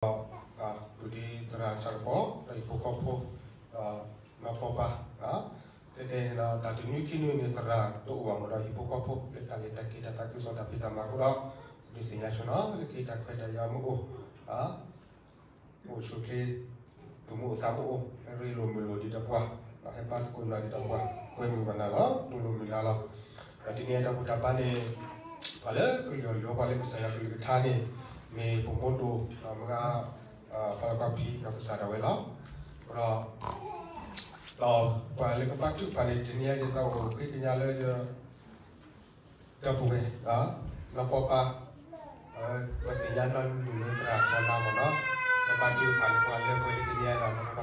ဒီး ပဒုးသရၣ်ဆၣ်ကပီၤ ဒီးဟံၣ်ဖိဃီဖိ ဒီးနီၢ်ပီၢ်ပၢ်, ခဲကနံၣ်ဒီး တၢ်တနွံခံနွံန့ၣ် သရၣ်တအိၣ်ဘၣ်မးဒီး ဟံၣ်ဖိဃီဖိ လၢတၢ်လဲၤတၢ်က့ၤတၢ်သးခုကစီၣ်တၢ်ဖံးတၢ်မၤအဃိဒီး ဒုးသ့ၣ်ညါဆိနီၤ လၢက့ၤတၢ်ခွဲးတၢ်ယာ်မ့ၢ်အိၣ် အိၣ်ဆူၣ်ချ့ သူၣ်မုာ်အိၣ်သးမ့ၢ်အိၣ် ဟဲရ့လိာ်မုာ်လိာ်ဒံးဒီးပှၤ ဒီးဟဲဘါသကိးယွၤဒံးဒီးပှၤ ကွဲမုာ်ဘၣ်နၤလီၤ တူၢ်လိာ်မုာ်နၤလီၤ. ဒီးတနံၤအံၤတၢ်ဘူၣ်တၢ်ဘါန့ၣ် ပှၤလၢကလုာ်အီၣ်လီၤပှၤလၢကစၢ်ယွၤကလုၢ်ကထါန့ၣ် မ့ၢ်ပမိၢ်ဒိၣ် ဒီးမုၢ်ဂၤ ပှၤလီၢ်ကီၢ်ဖံး ဒီးကစၢ်ဒၣ်ဝဲလီၤ. အဃိဒီး ဒီးပှၤလၢကဘါထုကဖၣ်န့ၣ် တနံၤအံၤဒ်သိးအိၣ်ဃ့ကညးလၢ ဒီပုၢ်ဝဲၢ် နီၢ်ပီၢ်ပၢ် ပသ့ၣ်ညါနီၢ်နုၢ်လၢသရၣ်စီၤနါမ့ၢ်နီၤ ပဘါထုကဖၣ်န့ၣ် ပှၤလၢပှဲၤလၢတနံၤအံၤ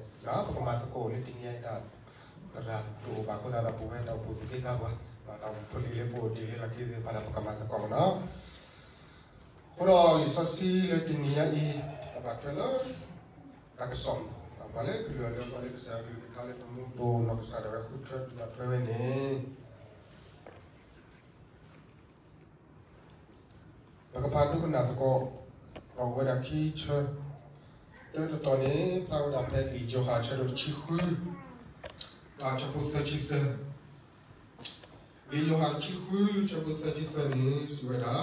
ဒီး ပကမၤသကိးလၢတနံၤအံၤဒီး သရၣ်တအိၣ်ဘၣ်အဃိသတးဒီး ပဝဲဒီပုၢ်ဝဲၢ်သ့ၣ်တဖၣ် ဒီးဖိလံၤလၢပအိၣ်ဒံးလၢလီၢ်ခံသ့ၣ်တဖၣ်ဒီး ပကမၤသကိးမ့ၢ်နီၤ. အဃိဒီးလံာ်စီဆှံလၢတနံၤညါအံၤ ပဘၣ်ထွဲလၢ တၢ်ကစီၣ် ပှၤလၢကလုာ်အီၣ်လီၤပှၤလၢကစၢ်ယွၤကလုၢ်ကထါလၢပမိၢ်ဒိၣ်နီၢ်ကစၢ်ဒၣ်ဝဲဃုထၢဘၣ်ထွဲဝဲန့ၣ် ပကဖးဒိကနၣ်သကိး ဒီးအိၣ်ဝဲဒၣ်ခံဆၢ တၢတတီၤန့ၣ် ဖျါဝဲဒၣ်ဖဲလံာ်ယိၤဟၣ်အဆၢဒိၣ်တဆံဃု ဒီးအဆၢဖိသၢဆံသၢ လံာ်ယိၤဟၣ်တဆံဃု အဆၢဖိသၢဆံသၢန့ၣ် စံးဝဲဒၣ်,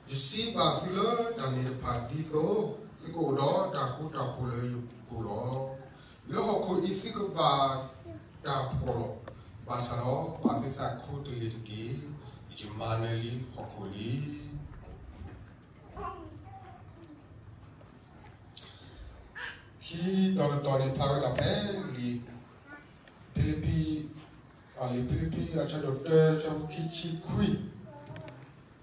ယစံးဘၣ်သုလၢတၢ်န့ၣ်တဖၣ်ဒ်သိး သုကအိၣ်ဒီးတၢ်ဃူတၢ်ဖိးလၢယပူၤလီၤ. လၢဟီၣ်ခိၣ်အံၤသုကဘၣ်တၢ်ဖှီၣ်လီၤ. ဘၣ်ဆၣ်ဒီးပာ်သုသးခူတလ့ၤတက့ၢ်. ယမၤနၢၤလံဟီၣ်ခိၣ်လံ. ခံတီၤတတီၤန့ၣ်ဖးဝဲဒၣ်ဖဲလံာ်ဖံလံးပံး, လံာ်ဖံလံးပံးအဆၢဒိၣ်တၢ အဆၢဖိခံဆံခွံ, ဖံလံးပံးအဆၢဒိၣ်တၢ အဆၢဖိခံဆံခွံ,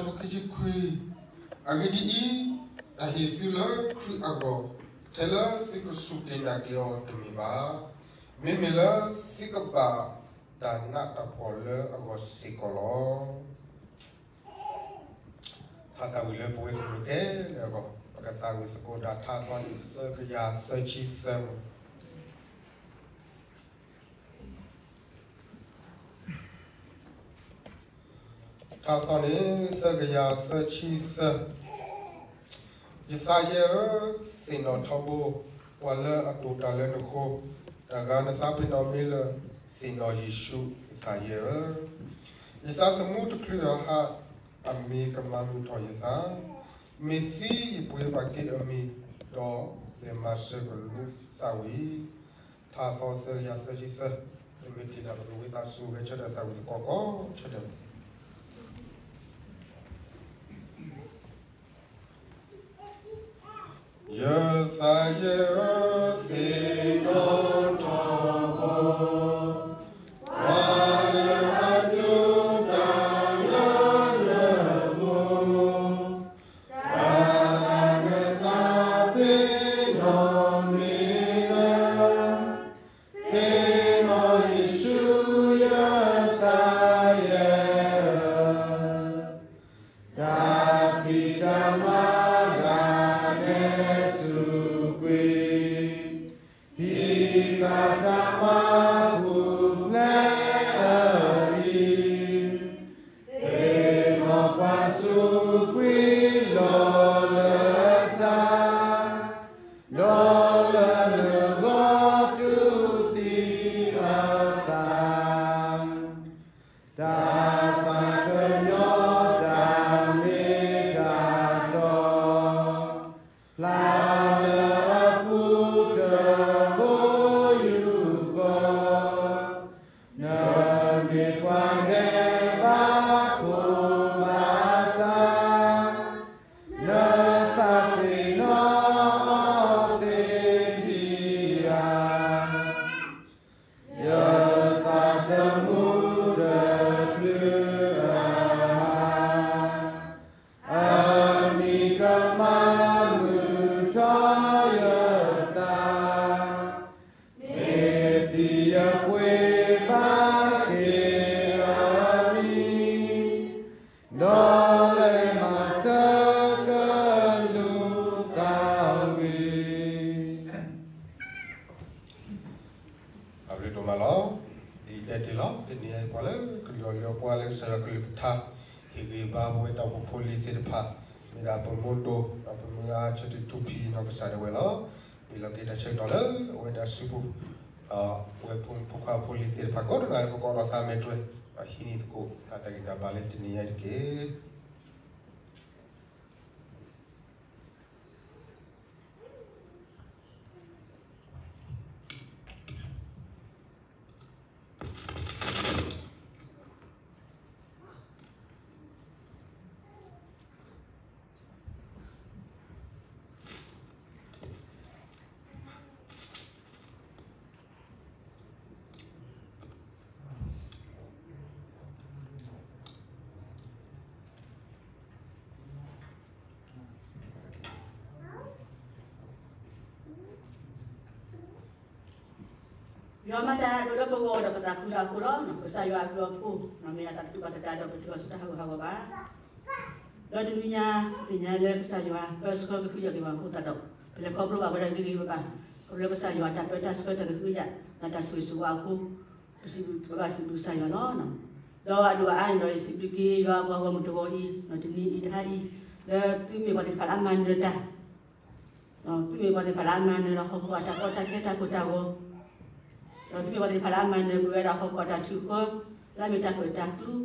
အဂ့ၢ်ဒ်အံၤ, တၢ်ဟ့ၣ်သုလၢခရံာ်အဂီၢ်, ထဲလၢသုကစူၢ်က့ၤနာ်က့ၤအီၤတမ့ၢ်ဘၣ်, မ့မ့ၢ်လၢသုကဘၣ်တၢ်နးတၢ်ဖှီၣ်လၢအဂီၢ်စ့ၢ်ကီးလီၤ. ထါသးဝံၣ်လၢပဝဲကမျၢၢ်ခဲလၢာ်အဂီၢ် ပကသးဝံၣ်သကိးတၢ်ထါသီန့ၣ် သၢကယၤသၢဆံသၢမး. ထါသီန့ၣ် သၢကယၤသၢဆံသၢ, ယသးယဲဧၢ, သ့ၣ်နီၣ်ထီဘိ ပှၤလၢအဒိးတၢ်လၢနဃိ, တဂၤနသးပ့ၤနီၣ်မ့ၢ်လၢ သ့ၣ်နီၣ်ယ့ၣ်ၡူး ယသးယဲဧၢ. ယသးသမူတချုးအဟါ, အမံၤကမၤမုာ်ထီၣ်ယသး, မ့ၢ်သံယပှ့ၤဘၣ်က့ၤအမံၤ, ဒီးလဲၤမၤစၢၤကလူးသးဝံၣ်. ထါသီသၢကယၤသၢဆံသၢ, ပမ့ၢ်တ့ၢ်ဒီးပကဝံသးစူၤဂဲၤဆၢထၢၣ်သးဝံၣ်သကိးကိးဆၢဒဲး ယသးယဲဧၢ, သ့ၣ်နီၣ်ထီဘိ, ပှၤလၢအဒိးတၢ်လၢနဃိ, တဂၤနသးပ့ၤနီၣ်မ့ၢ်လၢ, သ့ၣ်နီၣ်ယ့ၣ်ၡူးယသးယဲဧၢ. တၢ်ဖံးတၢ်မၤဒၣ်နဲဆူၣ်ကွံာ်, ဖံးတၢ်မၤပူၤဖျဲးအလံာ်, သ့ၣ်နီၣ်ပှၤဆူၣ်ကွံာ်လီၤလၢတၢ်, ဒီးလၢနဂီၢ်တူၢ်သံအသး တၢ်သးကညီၤတၢ်မ့ၢ်တၢ်တီ, ဖျါလၢအပူၤတဘိယူၢ်ဃီ, နမ့ၢ်ပှၤဒဲးဘးဖိဘၣ်ဆၣ်, နသးပ့ၤနီၣ်အီၤသ့ဒံးဧါ. ယသးသမူတချုးအဟါ, အမံၤကမၤမုာ်ထီၣ်ယသး, မ့ၢ်သံယပှ့ၤဘၣ်က့ၤအမံၤ, ဒီးလဲၤမၤစၢၤကလူးသးဝံၣ်. အဘျုးဒိၣ်မးလီၤ. ဒ်တဲတ့ၢ်လီၤ, တနံၤအံၤပှၤလၢကလုာ်အီၣ်လီၤပှၤလၢကစၢ်ယွၤကလုၢ်ကထါ ဟ့ၣ်ဂံၢ်ဘါပဝဲတၢ်အိၣ်ဖှိၣ်ဖိလံၤသ့ၣ်တဖၣ်, မ့ၢ် ဒၣ်ပမိၢ်ဒိၣ် ဒီးပမုၢ်ဂၤဆၢထၢၣ်ထူၣ်ဖံးနီၢ်ကစၢ်ဒၣ်ဝဲလီၤ. မ့ၢ်လီၤက့ၤတၢ်ဆၢကတီၢ်လၢအဝဲဒၣ်ဆူပူၤ ဝဲၢ်ဖိမုၣ်ဖိခွါဖိလံၤသ့ၣ်တဖၣ်ကိးနီၢ်ဂၤလၢပကိးဒီးသးမဲာ်တြဲၤ ဒီးဟံးန့ၢ်သကိး တၢ်ဂံၢ်တၢ်ဘါလၢတနံၤညါအံၤတက့ၢ်. ယွၤမၤတၢ်ဒိၣ်လၢပဂီၢ်ဒီးပသးခုလၢအဃိလီၤ. ကစၢ်ယွၤအဘျုးအဖှိၣ် မ့ၢ်အသးတတူၢ်ဘၣ်သတးဒီးပတုၤအီၤဆူတၢ်ဟးဂူာ်ဟးဂီၤဘၣ်. ဒီးတနံၤညါ ပသ့ၣ်ညါလၢကစၢ်ယွၤပၢဆှၢကဟုကယာ်က့ၤပှၤအဃိသတးဒီး ပလဲၤခီဖျိဘၣ်ဝဲဒၣ်ဂ့ၤဂ့ၤဘၣ်ဘၣ် ခီဖျိလၢကစၢ်ယွၤတၢ်ပၢတၢ်ဆှၢတၢ်ကဟုကယာ် ဒီးတၢ်ဆိၣ်ဂ့ၤဆိၣ်ဝါအဃိ ပစံးဘျုးဘၣ်စံးဘျုးကစၢ်ယွၤလီၤ. ဒီးအဒိၣ်အအါန့ၣ်ဒီး ယစံးဘျုးက့ၤယွၤအပှၤဂီၢ်မုၢ်တဂီၤအံၤ ဒီးတနံၤအံၤတဟါအံၤ လၢသုမ့ၢ်ပှၤသ့ၣ်တဖၣ်လၢအမၤနၢၤတၢ် သုမ့ၢ်ပှၤသ့ၣ်တဖၣ်လၢအမၤနၢၤဒီး ဟီၣ်ခိၣ်အတၢ်ကီတၢ်ခဲတၢ်ကိၢ်တၢ်ဂီၤ, ဒီးသုမ့ၢ်ပှၤသ့ၣ်တဖၣ်လၢအမၤနၢၤကွံာ်ဝဲဒၣ်ဟီၣ်ခိၣ်အတၢ်ထုးဃၢ လၢအမ့ၢ်တၢ်ကွဲးတၢ်ကျိၤ, ဒီး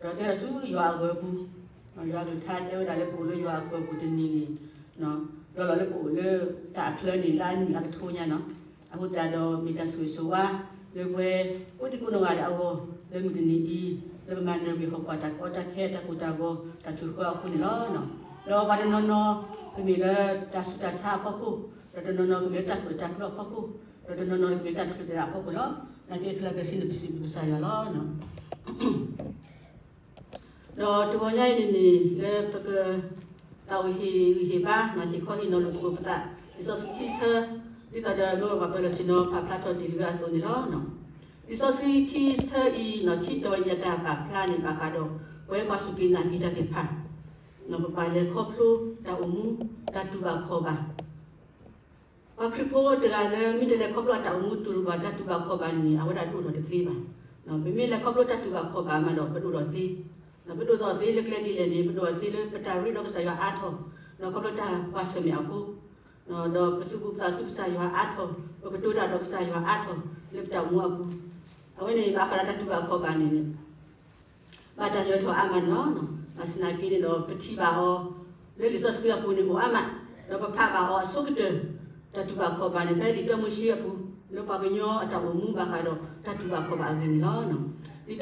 ကဲထီၣ်ဆူယွၤအဂီၢ်အပူၤ, ယွၤအကလုၢ်ကထါတဲဝဲဒၣ်လၢပအိၣ်လၢယွၤအဂီၢ်အပူၤတနံၤန့ၣ် လီၤလီၤလၢပအိၣ်လၢတၢ်အချၢန့ၣ် လၢအနံၣ်လၢကထိညါနီၤ. အဃိသတးဒီးမ့ၢ်တၢ်ဆိၣ်ဂ့ၤဆိၣ်ဝါ လၢပဝဲကိးဒံကိးနီၢ်ဂၤဒဲးအဂီၢ် လၢမုၢ်တနံၤအံၤ လၢပမၤနၢၤကွံာ်ဟီၣ်ခိၣ်အတၢ်ကီတၢ်ခဲတၢ်ကိၢ်တၢ်ဂီၤတၢ်ထုးဃၢအဃိန့ၣ်လီၤ. ဒီးပှၤတနီၤနီၤ ကမ့ၢ်လၢတၢ်ဆူးတၢ်ဆါအဖီခိၣ်, ဒီးတနီၤနီၤကမ့ၢ်လၢတၢ်ကွဲးတၢ်ကျိၤအဖီခိၣ်, ဒီးတနီၤနီၤကမ့ၢ်လၢတၢ်တချုးတၢ်လၢအဖီခိၣ်လီၤ. နာ်က့ခဲလၢာ်ခဲဆ့န့ၣ် ပစံးဘျုးကစၢ်ယွၤလီၤ. ဒီးတဂီၤညါအံၤန့ၣ်န့ၣ် လၢပက တၢ်အိၣ်ဟ့ၣ်ဂံၢ်ဟ့ၣ်ဘါ ဟ့ၣ်ခီဟ့ၣ်နီၤလိာ်ပသး လံာ်စီဆှံခံဆၢ ဒ်သိးဒီးမ့ၢ်ပှၤပၢၤလီၢ်ဆ့ၣ်နီၤ ပာ်ဖျါထီၣ်တ့ၢ်လံအသိးန့ၣ်လီၤ. လံာ်စီဆှံခံဆၢအံၤ ခံတီၤအံၤအတၢ်ပာ်ဖျါန့ၣ် ဘၣ်ဃးဒီး ပဝဲပှၤစူၢ်က့ၤနာ်က့ၤတၢ်သ့ၣ်တဖၣ် ပပာ်လဲၤခီဖျိတၢ်အိၣ်မူ တၢ်တူၢ်ဘၣ်ခီၣ်ဘၣ် ပှၤခရံာ်ဖိတဂၤလၢ မ့ၢ်တလဲၤခီဖျိအတၢ်အိၣ်မူတူၢ်ဘၣ် တၢ်တူၢ်ဘၣ်ခီၣ်ဘၣ်န့ၣ် အဝဲဒၣ်ဒိၣ်ထီၣ်တသ့ဘၣ်. ပမ့ၢ်လဲၤခီဖျိတၢ်တူၢ်ဘၣ်ခီၣ်ဘၣ်မးဒီး ပဒိၣ်ထီၣ်သ့, ပဒိၣ်ထီၣ်သ့လၢကျဲဒ်လဲၣ်န့ၣ် ပဒိၣ်ထီၣ်သ့လၢပတၢ်ရ့ဒီးကစၢ်ယွၤအါထီၣ်, ဒီးခီဖျိတၢ်ကွၢ်ဆၢၣ်မဲာ်အဃိ, ဒီးပသူၣ်ပိၢ်သးဆူကစၢ်ယွၤအါထီၣ်, ပကတိၤတၢ်ဒီးကစၢ်ယွၤအါထီၣ် လၢပတၢ်အိၣ်မူအပူၤ, အဝဲန့ၣ်ဘၣ်ဃးဒီးတၢ်တူၢ်ဘၣ်ခီၣ်ဘၣ်န့ၣ် ဘၣ်တၢ်ယၢၤထီၣ်အါမးန့ၣ်လီၤ. ဘၣ်ဆၣ်သနာ်က့န့ၣ်ဒီး ပထံၣ်ဘၣ်အီၤ လၢလံာ်စီဆှံအပူၤန့ၣ်အိၣ်အါမး, ဒီးပဖးဘၣ်အီၤအဆိကတၢၢ်, တၢ်တူၢ်ဘၣ်ခီၣ်ဘၣ်န့ၣ် ဖဲလံာ်တၢမိၤၡ့အပူၤ လၢပှၤကညီအတၢ်အိၣ်မူဘၣ်ဃးဒီးတၢ်တူၢ်ဘၣ်ခီၣ်ဘၣ်အဂ့ၢ်န့ၣ်လီၤ. လံာ်တၢမိၤၡ့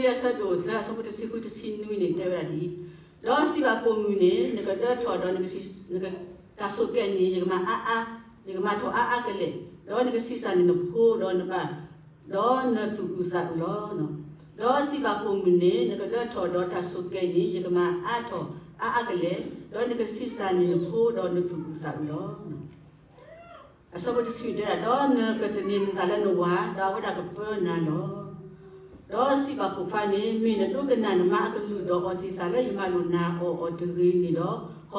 အဆၢဒိၣ်သၢအဆၢဖိတဆံဃုတဆံနွံန့ၣ် တဲဝဲဒၣ်ဒ်အံၤ, ဒီးစံးဘၣ်ပိာ်မုၣ်န့ၣ် နကဒၢထီၣ်ဒီး တၢ်ဆိၣ်ကဲးန့ၣ် ယကမၤအါအါ, ယကမၤထီၣ်အါအါကလဲာ်, ဒီးနကဆံးစၢ်န့ၢ်နဖိဒီးနဘၣ် ဒီးနသူၣ်အုးသးအုးလီၤ. ဒီးစံးဘၣ်ပိာ်မုၣ်န့ၣ် နကဒၢထီၣ်ဒီးတၢ်ဆိၣ်ကဲးန့ၣ် ယကမၤအါထီၣ်အါအါကလဲာ်, ဒီးနကဆံးစၢ်န့ၢ်နဖိဒီးနသူၣ်အုးသးအုးလီၤ. အဆၢဖိတဆံတဲဒၣ်, ဒီးနကသန့ၤနသးလၢနဝၤ, ဒီးအဝဲဒၣ်ကပၢနၤလီၤ. ဒီးစံးဘၣ်ပိာ်ခွါန့ၣ်, မ့ၢ်နဒိကနၣ်နမါအကလုၢ်ဒီးအီသံးသးလၢ ယမၤလိာ်နၤအီၤအီၤတဂ့ၤန့ၣ်ဒီး, ဟီၣ်ခိၣ်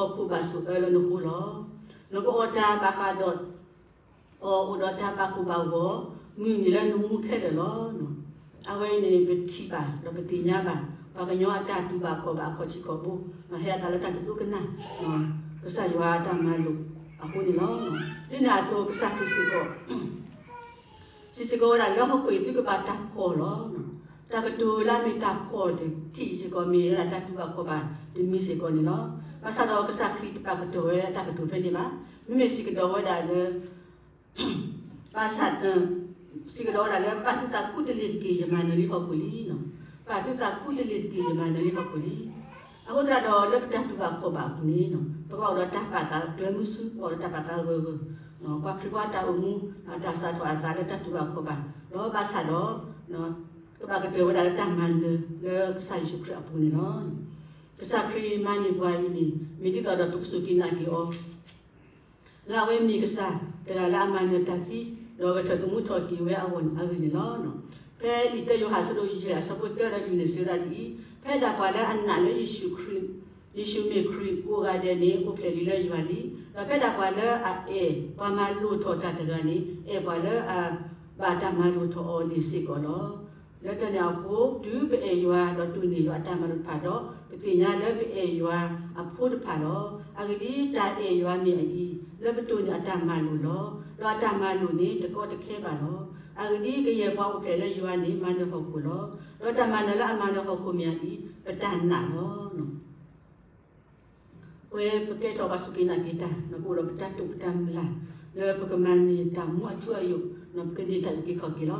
ဘၣ်ဆိၣ်အၢလၢနဃိလီၤ. နကအီၣ်တၢ်ဘၣ်ဃးဒီး အီၤအိၣ်ဒီးတၢ်ဘၣ်ကိၢ်ဘၣ်ဂီၤ မုၢ်နံၤလၢနမူခဲလၢာ်လီၤ. အဝဲအံၤန့ၣ် ပထံၣ်ဘၣ်ဒီးပသ့ၣ်ညါဘၣ် ပှၤကညီအတၢ်တူၢ်ဘၣ်ခီၣ်ဘၣ်အခီၣ်ထံးခီၣ်ဘိ, ဟဲအသးလၢတၢ်တဒိကနၣ် ကစၢ်ယွၤအတၢ်မၤလိာ်အဃိန့ၣ်လီၤ. ဒ်န့ၣ်အသိးကစၢ်ခရံာ်စ့ၢ်ကီး စံးစ့ၢ်ကီးဝဲဒၣ်လၢဟီၣ်ခိၣ်အံၤသုကဘၣ်တၢ်ဖှီၣ်လီၤ. တၢ်ကတိၤလၢအမ့ၢ်တၢ်ဖှီၣ်တထံၣ်စ့ၢ်ကီး မ့ၢ်ဝဲဒၣ်တၢ်တူၢ်ဘၣ်ခီၣ်ဘၣ်တမံၤစ့ၢ်ကီးန့ၣ်လီၤ. ဘၣ်ဆၣ်ဒီးကစၢ်ခရံာ်တပာ်ကတီၢ်ဝဲအတၢ်ကတိၤဖဲန့ၣ်ဘၣ်. မ့မ့ၢ်စံးကဒီးဝဲဒၣ်လၢ ဘၣ်ဆၣ် စံးကဒီးဝဲဒၣ်လၢ ပာ်သုသးခူတလ့ၤတက့ၢ် ယမၤနၢၤလံဟီၣ်ခိၣ်လံ. ပာ်သုသးခူတလ့ၤတက့ၢ် ယမၤနၢၤလံဟီၣ်ခိၣ်လံ. အဃိသတးဒီးလၢပတၢ်တူၢ်ဘၣ်ခီၣ်ဘၣ်အပူၤန့ၣ် ပကဘၣ်အိၣ်ဒီးတၢ်ပာ်သးတၢ်မုာ်ဆူ ပအိၣ်ဒီးတၢ်ပာ်သးဂၢၢ်ဂၢၢ်, ပှၤခရံာ်ဖိအတၢ်အိၣ်မူ တၢ်စးထီၣ်အသးလၢတၢ်တူၢ်ဘၣ်ခီၣ်ဘၣ်, ဒီးဘၣ်ဆၣ်ဒီး ကဘၣ်ကတၢၢ်ဝဲဒၣ်လၢတၢ်မၤနၢၤလၢကစၢ်ယ့ၣ်ၡူးခရံာ်အပူၤန့ၣ်လီၤ. ကစၢ်ခရံာ်မၤန့ၢ်ပှၤအံၤန့ၣ် မ့ၢ်ဒ်သိးဒီးပကစူၢ်က့ၤနာ်က့ၤအီၤ လၢအဝဲမ့ၢ်ကစၢ်တဂၤလၢအမၤနၢၤတၢ်သံ ဒီးဂဲၤထီၣ်သမူထီၣ်က့ၤဝဲအဂီၢ်အဂ့ၢ်န့ၣ်လီၤ. ဖဲလံာ်တၢယိၤဟၣ်အဆၢဒိၣ်ယဲၢ် အဆၢဖိတၢဒီးလွံၢ်န့ၣ် စံးဝဲဒၣ်ဒ်အံၤ, ဖဲဒၣ်ပှၤလၢအနာ်လၢယ့ၣ်ၡူးခရံာ်, ယ့ၣ်ၡူးမ့ၢ်ခရံာ်ကိးဂၤဒဲးန့ၣ် အိၣ်ဖျဲၣ်လံလၢယွၤလံ. ဒီးဖဲဒၣ်ပှၤလၢအအဲၣ်ပှၤမၤလိာ်ထီၣ်တၢ်တဂၤန့ၣ် အဲၣ်ပှၤလၢအဘၣ်တၢ်မၤလိာ်ထီၣ်အီၤန့ၣ်စ့ၢ်ကီးလီၤ. လၢတၢ်န့ၣ်အဃိ, တုၤပအဲၣ်ယွၤဒီးတိၢ်န့ၢ်ယွၤအတၢ်မၤလိာ်တဖၣ်ဒီး, ပသ့ၣ်ညါလၢပအဲၣ်ယွၤအဖိတဖၣ်လီၤ. အဂ့ၢ်ဒ်အံၤ, တၢ်အဲၣ်ယွၤမ့ၢ်အအံၤ, လၢပတိၢ်န့ၢ်အတၢ်မၤလိာ်လီၤ. ဒီးအတၢ်မၤလိာ်န့ၣ် တကီတခဲဘၣ်လီၤ. အဂ့ၢ်ဒ်အံၤ, ကယဲၢ်ပှၤအိၣ်ဖျဲၣ်လၢယွၤန့ၣ် မၤနၢၤဟီၣ်ခိၣ်လီၤ. ဒီးတၢ်မၤနၢၤလၢအမၤနၢၤဟီၣ်ခိၣ်မ့ၢ်အအံၤ, ပတၢ်နာ်လီၤ. ပဝဲပကဲထီၣ်ပှၤစူၢ်က့ၤနာ်က့ၤတၢ်, ပအိၣ်ဒီးပတၢ်တိာ်ပတၢ်မုၢ်လၢ်, လၢပကမၤန့ၢ်တၢ်မူအထူအယိာ်, ပကန့ၢ်တၢ်အုၣ်က့ၤခီၣ်က့ၤလီၤ.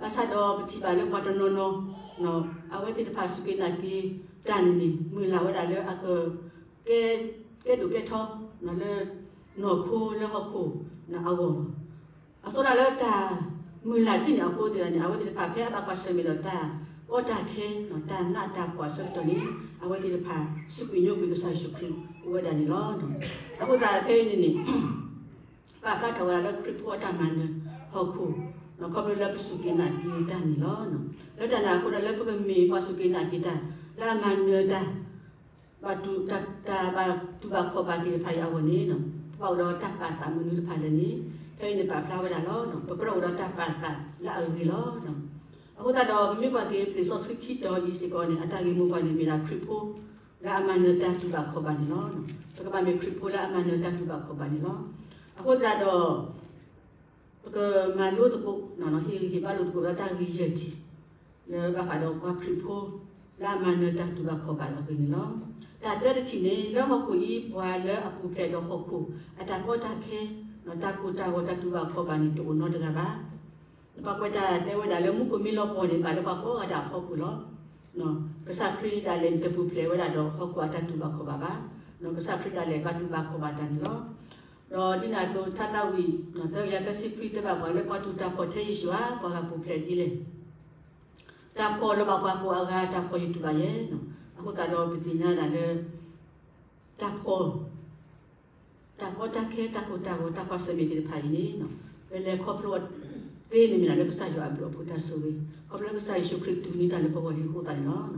ဘၣ်ဆၣ်ဒီးပထံၣ်ဘၣ်လၢပှၤတနီၤနီၤ, အဝဲသ့ၣ်တဖၣ်စူၢ်က့ၤနာ်က့ၤတၢ်န့ၣ်န့ၣ် မုၢ်လၢ်ဝဲဒၣ်လၢအက ကဲဒိၣ်ကဲထီ လၢ နီၢ်ခိလၢဟီၣ်ခိၣ်အဂီၢ်လီၤ. အဃိဒၣ်လၢတၢ်မုၢ်လၢ်ဒ်န့ၣ်အဃိသတးန့ၣ်, အဝဲသ့ၣ်တဖၣ်ဖဲအဘၣ်ကွၢ်ဆၢၣ်မဲာ်ဒီးတၢ်ကီတၢ်ခဲ, တၢ်နးတၢ်ဖှီၣ်အဆၢကတီၢ်န့ၣ်, အဝဲသ့ၣ်တဖၣ်စူးကွံာ်ညိကွံာ်ကစၢ်ယ့ၣ်ၡူးခရံာ်အိၣ်ဝဲဒၣ်န့ၣ်လီၤ. အဃိသတးဖဲအံၤန့ၣ်န့ၣ် ပာ်ဖျါထီၣ်ဝဲဒၣ်လၢခရံာ်ဖိအတၢ်မၤနၢၤဟီၣ်ခိၣ်, ခီဖျိလၢပစူၢ်က့ၤနာ်က့ၤတၢ်န့ၣ်လီၤ. လၢတၢ်န့ၣ်အဃိဒီး လၢပကမ့ၢ်ပှၤစူၢ်က့ၤနာ်က့ၤတၢ်, လၢအမၤနၢၤတၢ် ဘၣ်တူၢ်ဘၣ်ခီၣ်ဘၣ်သ့ၣ်တဖၣ်အံၤအဂီၢ်န့ၣ်, ပဘၣ်အိၣ်ဒီးတၢ်ပာ်သးမနုၤတဖၣ်လဲၣ်န့ၣ်, ဖဲအံၤန့ၣ်ပာ်ဖျါဝဲဒၣ်လီၤ. ပကြၢးအိၣ်ဒီးတၢ်ပာ်သးလၢအဂ့ၤလီၤ. အဃိသတးဒီး ပမ့ၢ်ကွၢ်က့ၤ ပလံာ်စီဆှံခံတီၤအံၤစ့ၢ်ကီးန့ၣ်, အတၢ်ဂ့ၢ်မိၢ်ပှၢ်န့ၣ်မ့ၢ်ဒၣ်ခရံာ်ဖိ လၢအမၤနၢၤတၢ်တူၢ်ဘၣ်ခီၣ်ဘၣ်န့ၣ်လီၤ. ပကဘၣ်မ့ၢ်ခရံာ်ဖိလၢအမၤနၢၤတၢ်တူၢ်ဘၣ်ခီၣ်ဘၣ်န့ၣ်လီၤ. အဃိသတးဒီး ပကမၤလိသကိး, ဟ့ၣ်ဂံၢ်ဟ့ၣ်ဘါလိာ်သကိးဒီးတၢ်ဂ့ၢ်ယဲၢ်ထံၣ်, လၢဘၣ်ဃးဒီးပှၤခရံာ်ဖိ လၢအမၤနၢၤတၢ်တူၢ်ဘၣ်ခီၣ်ဘၣ်အဂ့ၢ်န့ၣ်လီၤ. တၢ်တၢတထံၣ်န့ၣ်, လၢဟီၣ်ခိၣ်အံၤ ပှၤလၢအပူၤဖျဲးဒီးဟီၣ်ခိၣ်အတၢ်ကီတၢ်ခဲ, တၢ်ကိၢ်တၢ်ဂီၤ တၢ်တူၢ်ဘၣ်ခီၣ်ဘၣ်န့ၣ် တအိၣ်နီတဂၤဘၣ်. ပှၤကွဲးတၢ်တဲဝဲဒၣ်လၢ မူခိၣ်မ့ၢ်လီၤပှီၢ်န့ၣ် ဘၣ်လၢပှၤကိးဂၤဒဲးအဖီခိၣ်လီၤ. ကစၢ်ခရံာ်ဒၣ်လဲာ်န့ၣ် တပူၤဖျဲးဝဲဒၣ်ဒီးဟီၣ်ခိၣ်အတၢ်တူၢ်ဘၣ်ခီၣ်ဘၣ်ဘၣ်. ကစၢ်ခရံာ်ဒၣ်လဲာ်ဘၣ်တူၢ်ဘၣ်ခီၣ်ဘၣ်တၢ်န့ၣ်လီၤ. ဒီးဒ်န့ၣ်အသိး ထါသးဝံၣ် သၢကယၤသၢဆံခွံ တဲဘၣ်ပှၤလၢ ပှၤတူၢ်တၢ်ဖှီၣ်ထဲယ့ၣ်ၡူးဧါ, ပှၤဂၤပူၤဖျဲးဒ်လဲၣ်. တၢ်ဖှီၣ်လၢၤဘၣ်ပှၤကိးဂၤ, တၢ်ဖှီၣ်ယတူၢ်ဘၣ်ယဲ. အဃိသတးဒီး ပသ့ၣ်ညါဒၣ်လၢ တၢ်ဖှီၣ်, တၢ်ကီတၢ်ခဲ, တၢ်ကိၢ်တၢ်ဂီၤ, တၢ်ကွၢ်ဆၢၣ်မဲာ်သ့ၣ်တဖၣ်အံၤန့ၣ်, ပလဲၤခီဖျိသ့န့ၣ်မ့ၢ်ဒၣ်လၢကစၢ်ယွၤအဘျုးအဖှိၣ်တၢ်ဆိၣ်ဂ့ၤ, ခီဖျိလၢကစၢ်ယ့ၣ်ၡူးခရံာ်တူၢ်န့ၢ်တၢ်လၢပဂီၢ်လံအဃိသတးန့ၣ်လီၤ.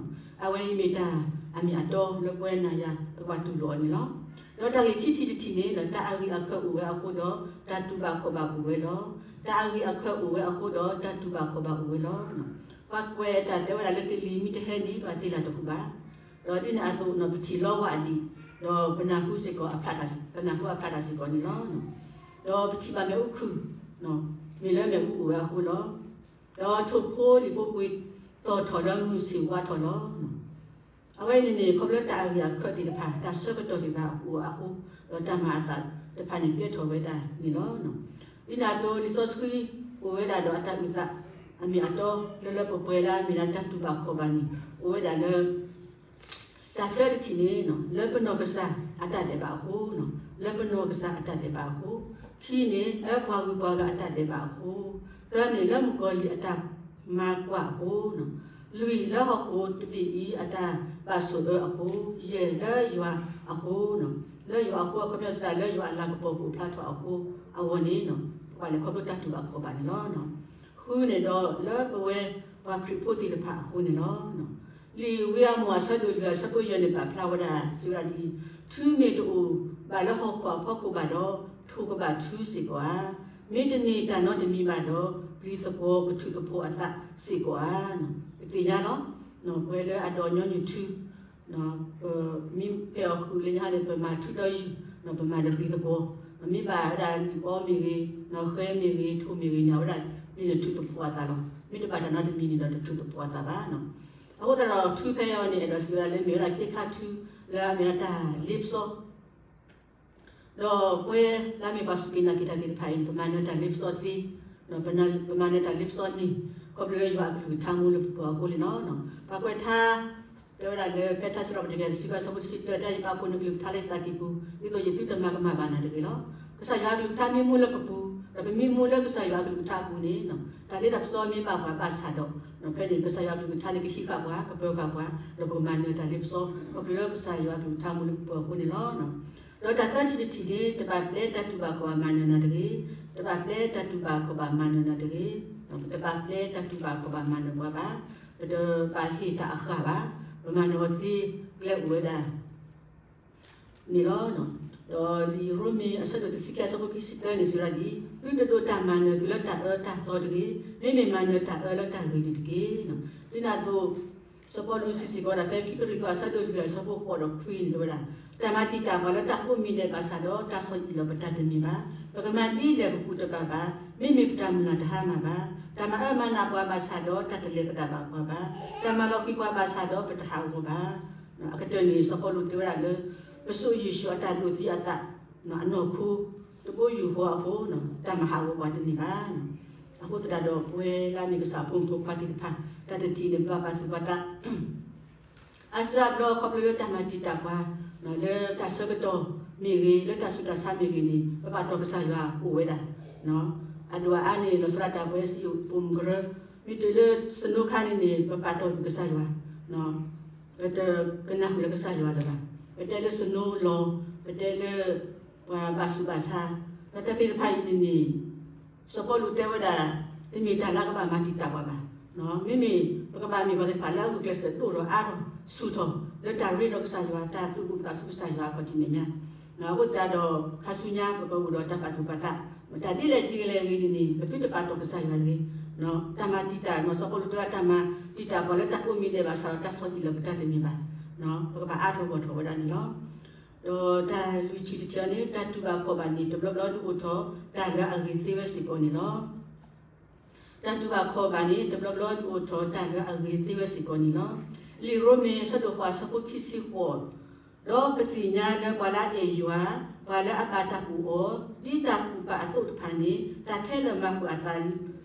အဝဲအံၤမ့ၢ်တၢ်အမ့ၢ်အတီလၢပဝဲနၤယၤ ပကဘၣ်တူၢ်လိာ်အီၤန့ၣ်လီၤ. ဒီးတၢ်ဂ့ၢ်ခံထံၣ်တထံၣ်န့ၣ်, တၢ်အဂံၢ်အခၢၣ်အိၣ်ဝဲအဃိဒီး တၢ်တူၢ်ဘၣ်ခီၣ်ဘၣ်အိၣ်ဝဲလီၤ. တၢ်အဂံၢ်အခၢၣ်အိၣ်ဝဲအဃိဒီး တၢ်တူၢ်ဘၣ်ခီၣ်ဘၣ်အိၣ်ဝဲလီၤ. ပှၤကွဲးတၢ်တဲဝဲဒၣ်လၢ ကလံၤမ့ၢ်တဟဲန့ၣ် ပှၤသ့ၣ်လၢ်တကူၣ်ဘၣ်. ဒီးဒ်န့ၣ်အသိး ပထံၣ်လီၤဝဲဒၣ်, ဒီးပနၢ်ဟူစ့ၢ်ကီး, ပနၢ်ဟူအဖျါတၢ်စ့ၢ်ကီးန့ၣ်လီၤ. ဒီးပထံၣ်ဘၣ်မ့ၣ်အူခုၣ်, မ့ၢ်လၢမ့ၣ်အူအိၣ်ဝဲအဃိလီၤ. ဒီးထိၣ်ဖိလံာ်ဖိကွံာ်သီၣ်ထီၣ်လၢမုၢ်ဆ့ၣ်ဝါထီၣ်လီၤ. အဝဲန့ၣ်န့ၣ် ခီဖျိတၢ်အဂံၢ်အခၢၣ်သ့ၣ်တဖၣ် တၢ်ဆၢကတီၢ်သ့ၣ်တဖၣ်အိၣ်အဃိ, ဒီးတၢ်မၤအသးတဖၣ်န့ၣ် ကဲထီၣ်ဝဲဒၣ်န့ၣ်လီၤ. ဒ်န့ၣ်အသိး လံာ်စီဆှံအိၣ်ဝဲဒၣ်ဒီးအတၢ်အုၣ်သး အမ့ၢ်အတီလၢလၢပှဲၤပှဲၤလၢအမ့ၢ်ဒၣ်တၢ်တူၢ်ဘၣ်ခီၣ်ဘၣ်န့ၣ် အိၣ်ဝဲဒၣ်လၢ တၢ်တၢတထံၣ်န့ၣ် လၢပနီၢ်ကစၢ်အတၢ်ဒဲးဘးအဃိ, လၢပနီၢ်ကစၢ်အတၢ်ဒဲးဘးအဃိ, ခံန့ၣ် လၢပှၤဂုၤပှၤဂၤအတၢ်ဒဲးဘးအဃိ, သၢန့ၣ် လၢမုၣ်ကီၤလံၢ်အတၢ်မၤကွၢ်အဃိ, လွံၢ် လၢဟီၣ်ခိၣ်တဘ့ၣ်အံၤအတၢ်ဘၣ်ဆိၣ်အၢအဃိ, ယဲၢ် လၢယွၤအဃိ, လၢယွၤအဃိအခီပညီစံးဒၣ် လၢယွၤအလၤကပီၤကအိၣ်ဖျါထီၣ်အဃိအဂီၢ်န့ၣ် ပှၤလဲၤခီဖျိတၢ်တူၢ်ဘၣ်ခီၣ်ဘၣ်န့ၣ်လီၤ. ဃုန့ၣ်ဒီး လၢပဝဲပှၤခရံာ်ဖိသ့ၣ်တဖၣ်အဃိန့ၣ်လီၤ. လံာ်ဝံအမိၢ်အဆၢဒိၣ်လွံၢ်အဆၢဖိယဲၢ်န့ၣ် ပာ်ဖျါဝဲဒၣ် စံးဝဲဒၣ်ဒ်အံၤ, ထူမ့ၢ်တအိၣ်ဘၣ်လၢဟီၣ်ခိၣ်အဖီခိၣ်ဘၣ်ဒီး, ထိၣ်ကဘၣ်ထူစ့ၢ်ကီးဧါ. မ့တမ့ၢ်တၢ်နီတမံၤဘၣ်ဒီး, ပျံၤသကွီၤကထူၣ်သဖှိအသးစ့ၢ်ကီးဧါ. ပသ့ၣ်ညါလီၤ. ပဝဲလၢအဒိးညီနုၢ်ထူ မ့ၢ်ဖဲအီၣ်ဃုာ်လၢညါန့ၣ် ပမၤထူဒီးယုၢ်, ပမၤဒီးပျံၤသကွီၤ, မ့ၢ်ဘၣ်ဝဲဒၣ်လံာ်အီမ့ၢ်ဂ့ၤ, ဃဲမ့ၢ်ဂ့ၤ, ထိၣ်မ့ၢ်ဂ့ၤန့ၣ် အဝဲဒၣ်ပျံၤန့ၣ်ထူၣ်သဖှိအသးလီၤ. မ့ၢ်တဘၣ်တၢ်နီတမံၤန့ၣ်ဒီးတထူၣ်သဖှိအသးဘၣ်. အဃိသတးဒီးထူဖဲအံၤန့ၣ် အဲၣ်ဒိးစံးဝဲဒၣ်လၢမ့ၢ်ဝဲဒၣ်ခ့ခါထူလၢအမ့ၢ်ဝဲဒၣ်တၢ်လ့ပစီ ဒီးပဝဲလၢအမ့ၢ်ပှၤစူၢ်က့ၤနာ်က့ၤတၢ်သ့ၣ်တဖၣ်အံၤန့ၣ် ပမၤနၢၤတၢ်လ့ပစီသ့, ပမၤနၢၤတၢ်လ့ပစီန့ၣ် ခီဖျိလၢယွၤအကလုၢ်ကထါမူလၢပပှၤအဃိန့ၣ်လီၤ. ပှၤကွဲးထါ တဲဝဲဒၣ်လၢ ဖဲထါစံးထီၣ်ပတြၢၤ တဆံခွံအဆၢဖိတဆံတၢ တဲယပာ်ဖှိၣ်နကလုၢ်ကထါလၢယသးကံၢ်ပူၤ ဒ်သိးယသုတမၤကမၣ်ဘၣ်နၤတဂ့ၤလီၤ. ကစၢ်ယွၤအကလုၢ်ကထါမ့ၢ်မူလၢပပူၤ, ဒီးပမ့ၢ်မူလၢကစၢ်ယွၤအကလုၢ်ကထါအပူၤန့ၣ် တၢ်လ့တၢ်ပစီမ့ၢ်ဘၣ်ပှၤဘၣ်ဆၣ်ဒီး ဖဲန့ၣ် ကစၢ်ယွၤအကလုၢ်ကထါန့ၣ် ကဟံးဃာ်ပှၤ ကပၢၤဃာ်ပှၤ ဒီးပကမၤနၢၤတၢ်လ့ပစီ ခီဖျိလၢကစၢ်ယွၤအကလုၢ်ကထါမူလၢပပှၤအဃိန့ၣ်လီၤ. ဒီးတၢ်သၢထံၣ်တထံၣ်န့ၣ် တဘၣ်ပျဲတၢ်တူၢ်ဘၣ်ခီၣ်ဘၣ်မၤနၢၤနၤတဂ့ၤ, တဘၣ်ပျဲတၢ်တူၢ်ဘၣ်ခီၣ်ဘၣ်မၤနၢၤနၤတဂ့ၤ, ပတဘၣ်ပျဲတၢ်တူၢ်ဘၣ်ခီၣ်ဘၣ်မၤနၢၤပှၤဘၣ်, ပတဘၣ်ဟ့ၣ်တၢ်အဃၢ်ဘၣ်, ပမၤနၢၤအီၤသ့ကျဲအိၣ်ဝဲဒၣ် န့ၣ်လီၤ. ဒီးလံာ်ရိမ့ၤအဆၢဒိၣ်တဆံခံအဆၢဖိခံဆံသၢန့ၣ် စံးဝဲဒၣ်ဒ်အံၤ, သုတဒိးတၢ်မၤနၢၤသုလၢတၢ်အၢတၢ်သီတဂ့ၤ, မ့မ့ၢ်မၤနၢၤတၢ်အၢလၢတၢ်ဂ့ၤန့ၣ်တက့ၢ်. ဒ်န့ၣ်အသိး စီၤပီလူးစံးစ့ၢ်ကီးဝဲဒၣ် ဖဲခံကရံၣ်သူးအဆၢဒိၣ်လွံၢ်အဆၢဖိဃိးဒီးခွံန့ၣ် တဲဝဲဒၣ်, တၢ်မၤတံာ်တာ်ပှၤလၢတၢ်ကိးမံၤဒဲးဘၣ်ဆၣ်ဒီး တၢ်ဆီၣ်အံၣ်လီၤပတၢ်တမ့ၢ်ဘၣ်. ပကမၤဒ်လဲၣ်ပကူၣ်တဘၣ်ဘၣ်. မ့မ့ၢ်ပတၢ်မုၢ်လၢ်တဟါမၢ်ဘၣ်. တၢ်မၤအၢမၤနးပှၤဘၣ်ဆၣ်ဒီး တၢ်တလဲၤသဒၣ်ဘၣ်ပှၤဘၣ်. တၢ်မၤလီၤဃံၤပှၤဘၣ်ဆၣ်ဒီး ပတဟးဂီၤဘၣ်. အကတၢၢ်န့ၣ် စီၤပီလူးတဲဝဲဒၣ်လၢ ပစိာ်ယ့ၣ်ၡူးအတၢ်ဒိးသံအသး အနီၢ်ခိ တဘိယူၢ်ဃီအဃိ တၢ်မၤဟးဂီၤပှၤတန့ၢ်ဘၣ်. အဃိသတးဒီး ပဝဲလၢအမ့ၢ်ကစၢ်ဖိမုၣ်ဖိခွါသ့ၣ်တဖၣ် တၢ်တထံၣ်န့ၣ် ပဘၣ်ပာ်သူၣ်ပာ်သး အါစုအါဘျီခီဖျိလၢတၢ်မၤတံာ်တာ်ပှၤ လၢတၢ်ဆၢကတီၢ်မ့ၢ်ဂ့ၤ လၢတၢ်ဆူးတၢ်ဆါမ့ၢ်ဂ့ၤန့ၣ် ပပာ်တီၢ်ကစၢ်ယွၤအိၣ်ဝဲဒၣ်. အဒိၣ်အအါန့ၣ် လီၤဆီဒၣ်တၢ်ပဝဲစံယိၣ်ပိာ်မုၣ်ကရၢ မ့ၢ်တုၤလၢစနိခါန့ၣ်န့ၣ် ပပာ်တီၢ်ကွံာ်ကစၢ်ယွၤ ပတကနၢ်ဟူလၢကစၢ်ယွၤလၢၤဘၣ်. ပတဲလၢစနိလီၤ ပတဲလၢ ပှၤဘၣ်ဆူးဘၣ်ဆါ ဒီးတၢ်သ့ၣ်တဖၣ်အံၤန့ၣ်န့ၣ် စီၤပီလူးတဲဝဲဒၣ် တမ့ၢ်တၢ်လၢအကဘၣ်မၤတံာ်တာ်ပှၤဘၣ်. မ့မ့ၢ်ပကဘၣ်မ့ၢ်ပှၤသ့ၣ်တဖၣ်လၢအဂုာ်ကျဲးစၢးဒိၣ်ထီၣ်အါထီၣ်ဆူၣ်ထီၣ် လၢတၢ်ရ့ဒီးကစၢ်ယွၤ တၢ်သူၣ်အုးသးအုးဆူကစၢ်ယွၤအခီၣ်ထံးမဲာ်ညါ အဃိသတးဒီး ခါဆူညါပကအိၣ်ဒီးတၢ်ပာ်သူၣ်ပာ်သး မ့ၢ်တၢ်ဒ်လဲၣ်ဒ်လဲၣ်ဂ့ၤန့ၣ်န့ၣ် ပသုတပာ်တီၢ်ကစၢ်ယွၤတဂ့ၤ. တၢ်မၤတံာ်တာ် စီၤပီလူးတဲဝဲတၢ်မၤတံာ်တာ်ပှၤလၢတၢ်ကိးမံၤဒဲးဘၣ်ဆၣ်ဒီး တၢ်ဆီၣ်အံၣ်လီၤပတၢ်တမ့ၢ်ဘၣ်. ပကဘၣ်အါထီၣ်ဂီၢ်ထီၣ်ဝဲဒၣ်န့ၣ်လီၤ. ဒီးတၢ်လွံၢ်ထံၣ်တထံၣ်အံၤန့ၣ် တၢ်တူၢ်ဘၣ်ခီၣ်ဘၣ်န့ၣ် တဘျီဘျီဒုးအိၣ်ထီၣ် တၢ်လၢအဂ့ၤသ့ဝဲစ့ၢ်ကီးန့ၣ်လီၤ. တၢ်တူၢ်ဘၣ်ခီၣ်ဘၣ်န့ၣ် တဘျီဘျီဒုးအိၣ်ထီၣ်တၢ်လၢအဂ့ၤသ့ဝဲစ့ၢ်ကီးန့ၣ်လီၤ. လံာ်ရိမ့ၤအဆၢဒိၣ်ဃိးအဆၢဖိခံဆံဃိး, ဒီးပသ့ၣ်ညါလၢပှၤလၢအအဲၣ်ယွၤ, ပှၤလၢအဘၣ်တၢ်ကူၣ်အီၤ, ဒ်တၢ်ကူၣ်ပာ်အသိးတဖၣ်န့ၣ် တၢ်ခဲလၢာ်မၤဃုာ်အသး,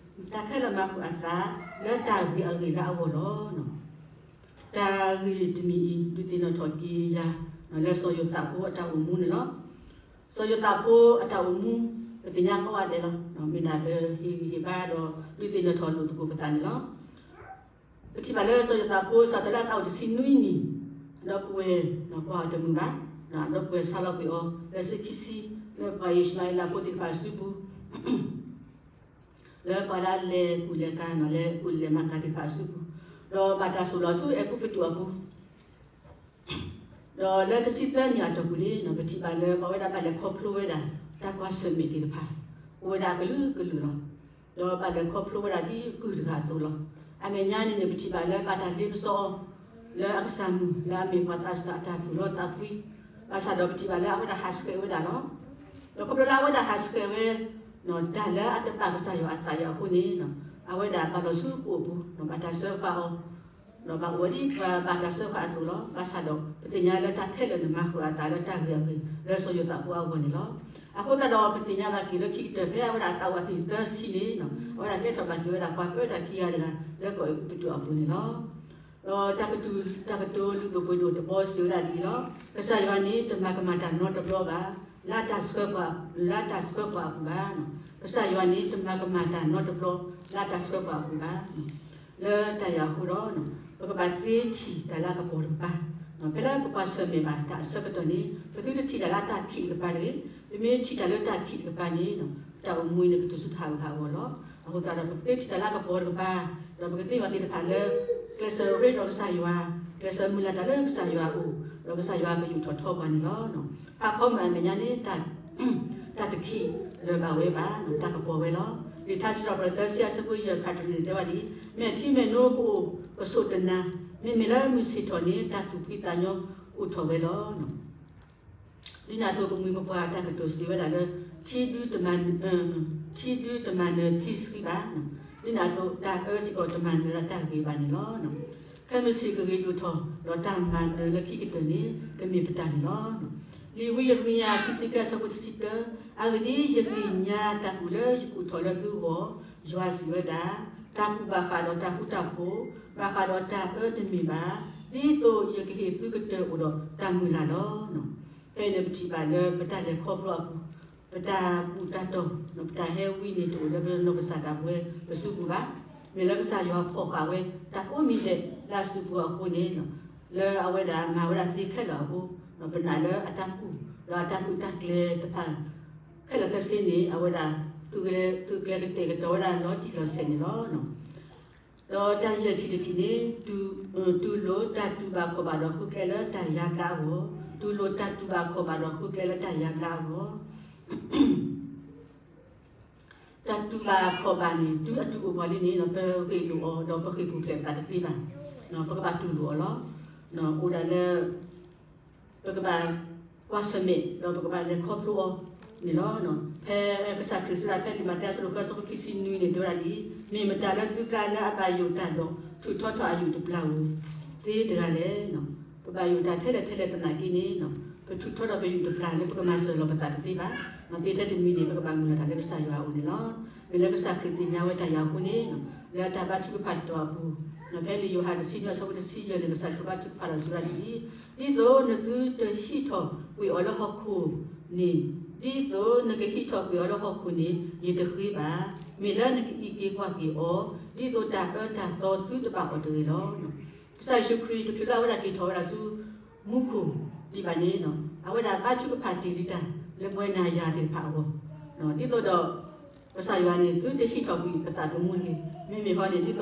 တၢ်ခဲလၢာ်မၤဃုာ်အသး လၢတၢ်ဂ့ၤအဂ့ၢ်လၢအဂီၢ်လီၤ. တၢ်ဂ့ၢ်တမံၤအံၤ ဒုးသ့ၣ်နီၣ်ထီၣ်က့ၤယၤ လၢစီၤယိၤသးဖိအတၢ်အိၣ်မူန့ၣ်လီၤ. စီၤယိၤသးဖိအတၢ်အိၣ်မူ ပသ့ၣ်ညါကိးဂၤဒဲးလီၤ. မ့ၢ်ဒၣ်ပဟ့ၣ်ဂံၢ်ဟ့ၣ်ဘါဒီး ဒုးသ့ၣ်နီၣ်ထီၣ်လိာ်သကိးပသးန့ၣ်လီၤ. ပထံၣ်ဘၣ်လၢစီၤယိၤသးဖိ စးထီၣ်လၢအသးအိၣ်တဆံနွံနံၣ်, ဒီပုၢ်ဝဲၢ်ကွၢ်အီၤတမုာ်ဘၣ်, ဒီပုၢ်ဝဲၢ်ဆါလီၤကွံာ်အီၤ လၢစုခံဆံ လၢပှၤအံၣ်ၡမၤအ့လးဖိသ့ၣ်တဖၣ်အစုပူၤ လၢပှၤလၢအလဲၤကူၣ်လဲၤကၤ လဲၤကူၣ်လဲၤမၤကၤသ့ၣ်တဖၣ်အစုပူၤ, ဒီးဘၣ်တၢ်ဆိၣ်လီၤဆူအဲၤကူပတူးအပူၤ, ဒီးလၢတဆံသၢနံၣ်အတီၢ်ပူၤန့ၣ် ပထံၣ်ဘၣ်လၢပှၤဝဲဒၣ်ဘၣ်လဲၤခီဖျိဝဲဒၣ် တၢ်ကွၢ်ဆၢၣ်မဲာ်သ့ၣ်တဖၣ် အိၣ်ဝဲဒၣ်အကလုာ်ကလုာ်လီၤ. ဒီးဘၣ်လဲၤခီဖျိဝဲဒၣ်ဒ်ကုၢ်တဂၤအသိးလီၤ. အမဲာ်ညါန့ၣ်န့ၣ် ပထံၣ်ဘၣ်လၢဘၣ်တၢ်လ့ပစီအီၤ လၢအကစၢ်မုၣ် လၢအမ့ၢ်ပှၤသးစၢ်အတၢ်သူၣ်လီသးကွံ, ဘၣ်ဆၣ်ဒီးပထံၣ်ဘၣ်လၢအဝဲဒၣ်ဟးဆှဲးဝဲဒၣ်လီၤ. ဒီးခီဖျိလၢအဝဲဒၣ်ဟးဆှဲးဝဲ တၢ်လၢအတဘၣ်ကစၢ်ယွၤအသးအံၤအဃိန့ၣ် အဝဲဒၣ်ဘၣ်လီၤဆူကအိၣ်ပူၤ ဘၣ်တၢ်စၢဃာ်အီၤ ဒီးဘၣ်အိၣ်ဝဲဒ်ပှၤဘၣ်တၢ်စၢဃာ်အသိးလီၤ. ဘၣ်ဆၣ်ဒီး ပသ့ၣ်ညါလၢတၢ်ခဲလၢာ်န့ၣ် မၤဃုာ်အသးလၢတၢ်ဂ့ၤအဂ့ၢ် လၢစီၤယိၤသးဖိအဂီၢ်န့ၣ်လီၤ. အဃိသတးဒီး ပသ့ၣ်ညါဘၣ်က့ၤလၢခံကတၢၢ် ဖဲအဝဲဒၣ်အသးအိၣ်အနံၣ်သၢဆံန့ၣ် အဝဲဒၣ်ကဲထီၣ်ဘၣ်က့ၤဝဲဒၣ်ပှၤပၢတၢ်ခံဂၤတဂၤ လၢကီၢ်အဲၤကူပတူးအပူၤန့ၣ်လီၤ. ဒီးတၢ်ကတိၤလုၢ်ဒိၣ်ပှ့ၤဒိၣ်တဘီစံးဝဲဒၣ်ဒ်အံၤလီၤ. ကစၢ်ယွၤန့ၣ် တမၤကမၣ်တၢ်နီတဘျီဘၣ် လၢတၢ်ဆှၢပှၤ, လၢတၢ်ဆှၢပှၤအပူၤဘၣ်. ကစၢ်ယွၤန့ၣ် တမၤကမၣ်တၢ်နီတဘျီ လၢတၢ်ဆှၢပှၤအပူၤဘၣ်. လၢတၢ်အံၤအဃိဒီး ပကဘၣ်သ့ထံၣ်တၢ်လၢအကပီၤတကပၤ, ဖဲလၢပကွၢ်ဆၢၣ်မဲာ်ဘၣ်တၢ်အဆၢကတီၢ်န့ၣ် ပသုတထံၣ်တၢ်လၢအတၢ်ခံးတကပၤတဂ့ၤ. ပမ့ၢ်ထံၣ်တၢ်လၢတၢ်ခံးတကပၤန့ၣ် ပတၢ်အိၣ်မူအံၤန့ၣ် ကတုၤဆူတၢ်ဟးဂူာ်ဟးဂီၤလီၤ. အဃိသတးဒီး ပကသ့ထံၣ်တၢ်လၢအကပီၤတကပၤ, ဒီးပကသ့ၣ်ညါသ့ၣ်တဖၣ်လၢ ကျဲးစၢးရ့ဒီးကစၢ်ယွၤ, ကျဲးစၢးမုၢ်လၢ်တၢ်လၢကစၢ်ယွၤအအိၣ်, ဒီးကစၢ်ယွၤကယူာ်ထီၣ်ထီပှၤန့ၣ်လီၤ. ဖးဖီမုၢ်အမဲာ်ညါန့ၣ် တၢ်တခံးလၢၤဘၣ်ဝဲဘၣ်, တၢ်ကပီၤဝဲလီၤ. လံာ်ထါစံးထီၣ်ပတြၢၤသၢဆံအဆၢဖိယဲၢ်ဖးတရံးန့ၣ်တဲဝဲဒ်အံၤ, မဲာ်ထံမဲာ်နိကအိၣ်ကဆိးတနၤ, မ့မ့ၢ်လၢမုၢ်ဆ့ၣ်ထီၣ်န့ၣ် တၢ်သူၣ်ဖှံသးညီအိၣ်ထီၣ်ဝဲလီၤ. ဒ်န့ၣ်အသိး ပမှံၤပပှၢ်တၢ်ကတိၤစံးဝဲဒၣ်လၢ ထံဒုတမၤ, ထံဒုတမၤနၢၤထံဆှံဘၣ်. ဒ်န့ၣ်အသိး တၢ်အၢစ့ၢ်ကီးတမၤနၢၤဒၣ်တၢ်ဂ့ၤဘၣ်န့ၣ်လီၤ. ခဲမုၢ်ဆ့ၣ်ကဂ့ၤဒိၣ်ထီၣ်, ဒီးတၢ်မၤနၢၤလၢခံကတၢၢ်န့ၣ် ကမ့ၢ်ပတၢ်န့ၣ်လီၤ. လံာ်ဝံယံးရမံယၤ ခံဆံခံအဆၢဖိတဆံတၢ, အဂ့ၢ်ဒ်အံၤ, ယသ့ၣ်ညါတၢ်ကူၣ်လၢယကူၣ်ထီၣ်လၢသုဂီၢ်, ယွၤစံးဝဲဒၣ်, တၢ်ကူၣ်ဘၣ်ဃးဒီးတၢ်ဃူတၢ်ဖိး, ဘၣ်ဃးဒီးတၢ်အၢတမ့ၢ်ဘၣ်, ဒ်သိးယကဟ့ၣ်သုကတၢၢ်အိၣ်ဒီးတၢ်မုၢ်လၢ်လီၤ. ဖဲအံၤန့ၣ်ပထံၣ်ဘၣ်လၢပတၢ်လဲၤခီဖျိအပူၤ, ပတၢ်ဘူၣ်တၢ်တီၢ်, ပတၢ်ဟဲဝံန့ၣ်တအိၣ်လၢပနီၢ်ကစၢ်ဒၣ်ဝဲပစုပူၤဘၣ်. မ့ၢ်လၢကစၢ်ယွၤဖီၣ်ဃာ်ဝဲ တၢ်ကိးမံၤဒဲးလၢအစုပူၤအဃိန့ၣ်, လၢအဝဲဒၣ်မၤဝဲဒၣ်သ့ခဲလၢာ်အဃိ, ပနာ်လၢအတၢ်ကူၣ်, ဒီးအတၢ်သူၣ်တၢ်ကျဲၤတဖၣ် ခဲလၢာ်ခဲဆ့န့ၣ် အဝဲဒၣ် သုးကျဲၤကတဲာ်ကတီၤဝဲဒၣ်လီၤတံၢ်လီၤဆဲးန့ၣ်လီၤ. ဒီးတၢ်ယဲၢ်ထံၣ်တထံၣ်န့ၣ်, တူၢ်လိာ်တၢ်တူၢ်ဘၣ်ခီၣ်ဘၣ်ဒီးဃုကျဲလၢတၢ်ယါဘျါအဂီၢ်, တူၢ်လိာ်တၢ်တူၢ်ဘၣ်ခီၣ်ဘၣ်ဒီးဃုကျဲလၢတၢ်ယါဘျါအဂီၢ် တၢ်တူၢ်ဘၣ်ခီၣ်ဘၣ်န့ၣ် တုၤအတူၢ်အိၣ်ပှၤလံန့ၣ် ပဂ့ၢ်လိာ်အီၤဒီးပဃ့ၢ်ပူၤဖျဲးပသးတသ့ဘၣ်. ပကဘၣ်တူၢ်လိာ်အီၤလီၤ. အိၣ်ဒၣ်လၢ ပကဘၣ်ကွၢ်ဆၢၣ်မဲာ် ဒီးပကဘၣ်လဲၤခီဖျိအီၤန့ၣ်လီၤ. ဖဲကစၢ်ခရံာ်စံးဝဲဒၣ်ဖဲလံာ်မးသဲအဆၢဒိၣ်ဃုအဆၢဖိခံဆံနွံန့ၣ် တဲဝဲဒၣ်ဒ်အံၤ, မ့ၢ်မတၤလၢသုကျါလၢအဘၣ်ယိၣ်တၢ်ဒီး ထုးထီထီၣ်အယိာ်တပျၢ်ဧိၤသ့တဂၤလဲၣ်. ပဘၣ်ယိၣ်တၢ်ထဲလဲၣ်ထဲလဲၣ်သနာ်က့န့ၣ် ပထုးထီထီၣ်ပယိာ်တပျၢ်လၢပကမၤစၢၤလီၤပသးတသ့ဘၣ်. သ့ထဲတမံၤန့ၣ် ပကဘၣ်မုၢ်လၢ်တၢ်လၢကစၢ်ယွၤအအိၣ်န့ၣ်လီၤ. မ့ၢ်လၢကစၢ်ခရံာ်သ့ၣ်ညါဝဲတၢ်ယၤအဃိန့ၣ် လၢတၢ်ဘါထုကဖၣ်တတီၤအပူၤ ဖဲလံာ်ယိၤဟၣ်တဆံနွံအဆၢဖိတဆံယဲၢ်န့ၣ် ကစၢ်ယွၤဘါထုကဖၣ်ဒီးစံးဝဲဒၣ်ဒ်အံၤ, ဒ်သိးနသုတဟံးထီၣ်ကွံာ်အီၤလၢဟီၣ်ခိၣ်န့ၣ်, ဒ်သိးနကဟံးထီၣ်ကွံာ်အီၤလၢဟီၣ်ခိၣ်န့ၣ် ယတဃ့ဘၣ်. မ့ၢ်လၢနကအံးက့ၤကွၢ်က့ၤအီၤ ဒ်သိးတၢ်အၢတၢ်သီသုတဘၣ်အီၤတဂ့ၤလီၤ. ကစၢ်ယ့ၣ်ၡူးခရံာ်တချုးလၢအဝဲဒၣ်က့ၤထီၣ်ဝဲဒၣ်ဆူ မူခိၣ်ဒံးဘၣ်န့ၣ် အဝဲဒၣ်ဘါထုကဖၣ်တ့ၢ်လံတၢ်လၢပဝဲနၤယၤသ့ၣ်တဖၣ်အဂီၢ်, ဒ်သိးဒီး ကစၢ်ယွၤန့ၣ် သုတဟံးထီၣ်ကွံာ်ပသးသမူတဂ့ၤ. မ့မ့ၢ်ဃီန့ၣ် ဒ်သိးဒီး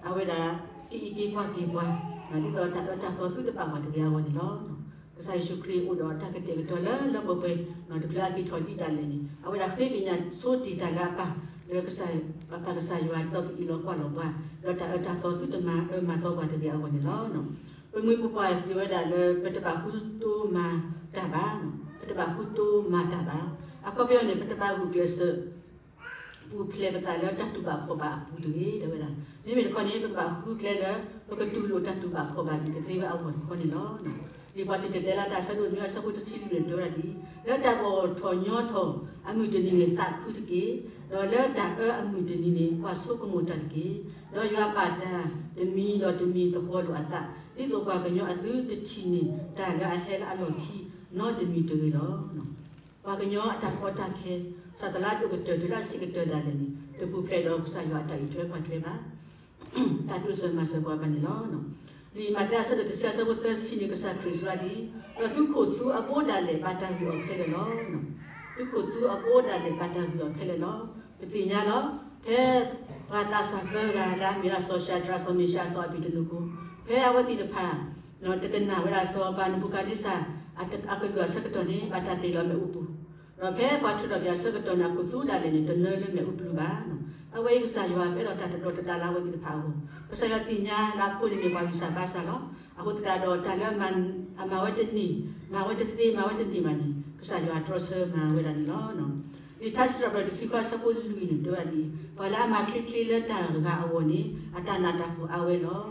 အဝဲဒၣ်ကအံးက့ၤကွၢ်က့ၤပှၤ ဒ်သိးတၢ်အၢတၢ်သီသုတဘၣ်ပှၤတဂ့ၤအဂီၢ်န့ၣ်လီၤ. ကစၢ်ယ့ၣ်ၡူးခရံာ်အိၣ်ဒီးတၢ်ကတဲာ်ကတီၤလၢလၢပှဲၤပှဲၤ တချုးလၢအက့ၤထီၣ်ဒံးဒၣ်လဲာ်န့ၣ် အဝဲဒၣ်ဃ့ကညးဆိတ့ၢ်တၢ်လၢအပၢ် လၢအပၢ်ကစၢ်ယွၤ ဒီးကအံးလီၤကွၢ်လီၤပှၤ ဒီးတၢ်အၢတၢ်သီသုတမၤအၢမၤသီပှၤတဂ့ၤအဂီၢ်န့ၣ်လီၤ. ပမှံၤပပှၢ်စံးဝဲဒၣ်လၢ ပတဘၣ်ဃုတိၢ်မၤတၢ်ဘၣ်, ပတဘၣ်ဃုတိၢ်မၤတၢ်ဘၣ်. အခီပညီန့ၣ် ပတဘၣ်ဂုာ်ကျဲးစၢး ပူၤဖျဲးပသးလၢတၢ်တူၢ်ဘၣ်ခီၣ်ဘၣ်အပူၤတဂ့ၤ တဲဝဲဒၣ်. မ့မ့ၢ်တခီန့ၣ် ပကဘၣ်ဃုကျဲလၢ ပကတူၢ်လိာ်တၢ်တူၢ်ဘၣ်ခီၣ်ဘၣ်ဒ်တသ့ဝဲအဂီၢ်တခီန့ၣ်လီၤ. လံာ်ပှၤစံၣ်တဲၤတဲလၢတၢ်အဆၢဒိၣ်နွံအဆၢဖိတဆံလွံၢ်န့ၣ် တဲဝဲဒၣ်ဒ်အံၤ, လၢတၢ်ဘီၣ်ထီၣ်ညီထီၣ်အမုၢ်တနံၤန့ၣ် သးခုတက့ၢ်. ဒီးလၢတၢ်အၢအမုၢ်တနံၤန့ၣ် ကွၢ်ဆိကမိၣ်တၢ်တက့ၢ်. ဒီးယွၤပာ်တၢ်တမံၤဒီးတမံၤသဃီၤလိာ်အသး, ဒ်သိးပှၤကညီအသုတထံၣ်န့ၢ်တၢ်လၢအဟဲလၢအလီၢ်ခံနီတမံၤတဂ့ၤလီၤ. ပှၤကညီအတၢ်ကီတၢ်ခဲ စးသလါဒိၣ်ကတၢၢ်တုၤလၢအဆံးကတၢၢ်ဒၣ်လဲာ်န့ၣ် တပူၤဖျဲးဒီးကစၢ်ယွၤအတၢ်အံးထွဲကွၢ်ထွဲဘၣ် တၢ်တိစၢၤမၤစၢၤပှၤဘၣ်န့ၣ်လီၤ. လံာ်မးသဲအဆၢဒိၣ်တဆံအဆၢဖိသၢဆံန့ၣ် ကစၢ်ခရံာ်စံးဝဲဒၣ်ဒ်အံၤ, ဒီးသုခိၣ်သူအဘိဒၣ်လဲာ်ဘၣ်တၢ်ဂ့ၤအီၤခဲလၢာ်လီၤ. သုခိၣ်သူအဘိဒၣ်လဲာ်ဘၣ်တၢ်ဂ့ၤအီၤခဲလၢာ်လီၤ. ပသ့ၣ်ညါလီၤ. ဖဲပှၤသးစၢ်သၢဂၤလၢအမ့ၢ်ဒၣ်စီၤၡၤဒြး စီၤမ့ၡါ စီၤအဘ့းနကိ ဖဲအဝဲသ့ၣ်တဖၣ် တကနၣ်ဝဲဒၣ်စီၤပၤနဘူၤခၣ်နံစၢ် အကလုၢ်အဆၢကတီၢ်န့ၣ် ဘၣ်တၢ်တ့ၢ်လီၤမ့ၣ်အူပူၤ, ဒီးဖဲပှၤထုးထီၣ်က့ၤအဆၢကတီၢ်န့ၣ် အခိၣ်သူဒၣ်လဲာ်န့ၣ် တနၢလၢမ့ၣ်အူပူၤဘၣ်. အဝဲအံၤကစၢ်ယွၤကဲထီၣ်တၢ်တဒီတဒါလၢအဝဲသ့ၣ်တဖၣ်အဂီၢ်, ကစၢ်ယွၤသ့ၣ်ညါလၢအဖိန့ၣ်မ့ၢ်ပှၤဂံၢ်စၢ်ဘါစၢ်လီၤ. အဃိသတးဒီးတၢ်လၢအမၤဝဲတန့ၢ် မၤဝဲတသ့ မၤဝဲတန့ၢ်ဘၣ်န့ၣ် ကစၢ်ယွၤတြီဆၢမၤဝဲဒၣ်န့ၣ်လီၤ. လံာ်ထါစံးထီၣ်ပတြၢၤတဆံဃုအဆၢဖိလွံၢ်န့ၣ် တဲဝဲဒၣ်ဒ်အံၤ, ပှၤလၢအမၤချ့ချ့လၢတၢ်ဂၤအဂီၢ်န့ၣ် အတၢ်နးတၢ်ဖှီၣ်အါဝဲလီၤ.